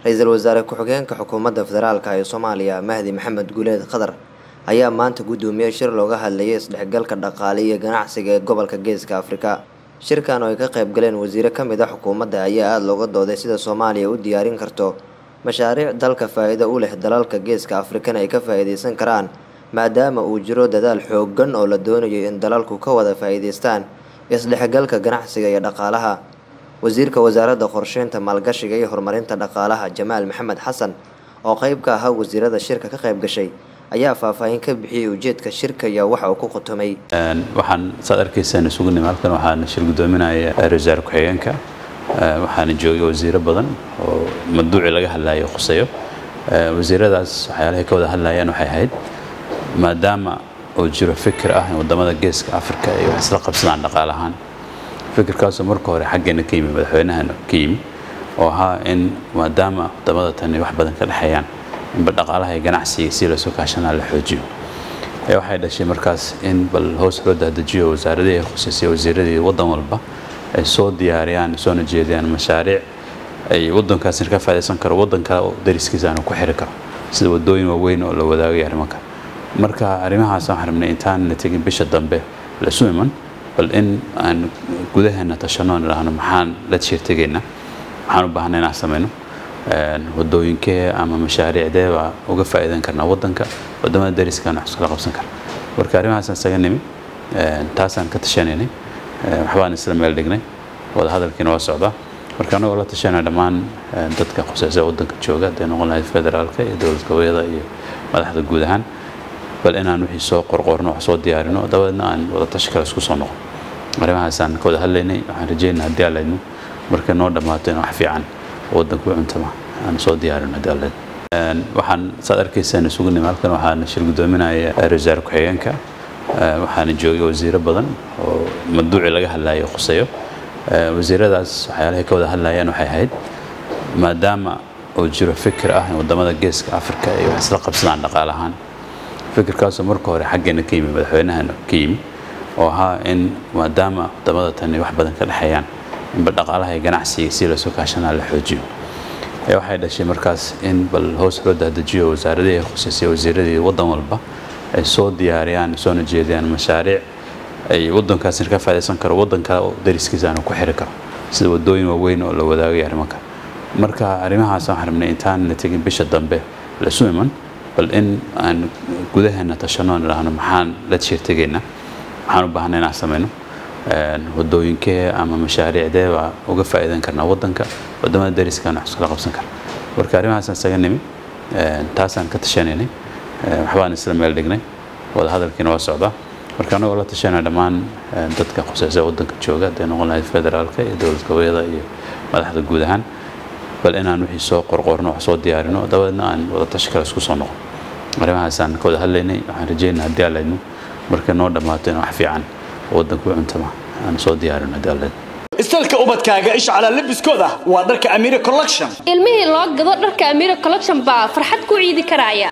Ra'iisul Wasaare ku-xigeenka Xukuumadda Federaalka ee Soomaaliya Mahdi Maxamed Guuleed Khadar ayaa maanta gudoomiyay shir looga hadlayay isdhexgalka dhaqaale iyo ganacsiga ee gobolka Geeska Afrika. Shirkan oo ay ka qayb galeen wasiiro ka mid ah xukuumadda ayaa aad looga dooday sida Soomaaliya u diyaarin karto mashaariic dalka faa'iido u leh dalalka Geeska Afrikana ay ka faa'iideysan karaan, maadaama uu jiro dadaal xooggan oo la doonayo in dalalku ka wada faa'iideystaan isdhexgalka ganacsiga iyo dhaqaalaha. Wasiirka Wasaaradda Qorsheynta, Maalgashiga iyo Horumarinta Dhaqaalaha Jamaal Maxamed Xasan oo qayb ka ahaa wasiirada shirka ka qayb gashay ayaa faahfaahin ka bixiyay ujeedka shirka iyo waxa uu ku qotomay. Waxaan saad arkaysaan isugu nimid halkan, waxaana shir gudoominaya ra'iisul wasaare ku-xigeenka, waxaana joogay wasiiro badan oo mawduuci laga hadlayo khuseeyo. Wasiiradaas waxyaalahay ka wada hadlayaan waxay ahayd maadaama uu jiro fikir ah in wadamada Geeska Afrika ay wax isla qabsadaan dhaqaale ahaan. Fikirkaasoo marka hore xaggeena ka yimi, madaxweynahana ka yimi, oo ahaa in maadaama wadamada tani wax badan ka dhexeeyaan, inba dhaqaalaha iyo ganacsiga si lasoo kaashanaa la xoojiyo. Waxay dhashay markaas in bal hoos loo daadajiyo wasaaradihii khuseysay, wasiiradii waddan walba ay soo diyaariyaan soona jeediyaan mashaariic ay waddankaasina ka faa'iideysan karo, waddan kale dariskiisa aanu ku xiri karo, sida waddooyin waaweyn oo la wadaagayo arrimo kale. Marka arrimahaas waxaan rabnay intaan la tegin bisha dambe la isu iman, bal in aan gudaheena tashano, nidhaahno maxaan la shir tegaynaa, maxaan u baahnay inaan sameyno, wadooyinkee ama mashaariicdee baa uga faa'iidan karnaa waddanka, wadamada dariskaana wax iskala qabsan kara. Marka arrimahaasaan isaga nimi, taasaan ka tashanaynay, waxbaan isla meel dhignay, wada hadalkiina waa socdaa. Marka anagoo la tashanaya dhammaan dadka khuseysa waddanka jooga, hadday noqon lahayd federaalka iyo dowlad goboleedyada iyo madaxda guud ahaan, bal inaan wixii soo qorqorno, wax soo diyaarino, dabadeedna aan wada tashi kale isku soo noqon. Arrimahaasaan ka wada hadlaynay. Waxaan rajeynaa haddii Alla idmo markay noo dhammaato in wax fiican waddanka u cuntama aan soo diyaarino haddii Alla idmo. Waxaan saad arkaysaan isugu nimid halkan, waxaana shir gudoominaya ra'iisul wasaare ku-xigeenka, waxaana joogay wasiiro badan oo mawduuci laga hadlayo khuseeyo. Wasiiradaas waxyaalahay ka wada hadlayaan waxay ahayd maadaama uu jiro fikir ah in wadamada Geeska Afrika ay wax isla qabsadaan dhaqaale ahaan. Fikirkaasoo marka hore xaggeena ka yimi, madaxweynahana ka yimi, oo ahaa in maadaama wadamada tani wax badan ka dhexeeyaan, inba dhaqaalaha iyo ganacsiga si lasoo kaashanaa la xoojiyo. Waxay dhashay markaas in bal hoos loo daadajiyo wasaaradihii khuseysay, wasiiradii waddan walba ay soo diyaariyaan soona jeediyaan mashaariic ay waddankaasina ka faa'iideysan karo, waddan kale dariskiisa aanu ku xiri karo, sida waddooyin waaweyn oo la wadaagayo arrimo kale. Marka arrimahaas waxaan rabnay intaan la tegin bisha dambe la isu iman, bal in aan gudaheena tashano, nidhaahno maxaan la shir tegaynaa, maxaan u baahnay inaan sameyno, wadooyinkee ama mashaariicdee baa uga faa'iidan karnaa waddanka, wadamada dariskaana wax iskala qabsan kara. Marka arrimahaasaan isaga nimi, taasaan ka tashanaynay, waxbaan isla meel dhignay, wada hadalkiina waa socdaa. Marka anagoo la tashanaya dhammaan dadka khuseysa waddanka jooga, hadday noqon lahayd federaalka iyo dowlad goboleedyada iyo madaxda guud ahaan, bal inaan wixii soo qorqorno, wax soo diyaarino, dabadeedna aan wada tashi kale isku soo noqon. Arrimahaasaan ka wada hadlaynay. Waxaan rajeynaa haddii Alla idmo markay noo dhammaato in wax fiican waddanka u cuntama aan soo diyaarino haddii Alla idmo. Istalka ubadkaaga isha calaa labiskooda waa dharka Amiira Collection. Ilmihii loo gado dharka Amiira Collection baa farxad ku ciidi karaya.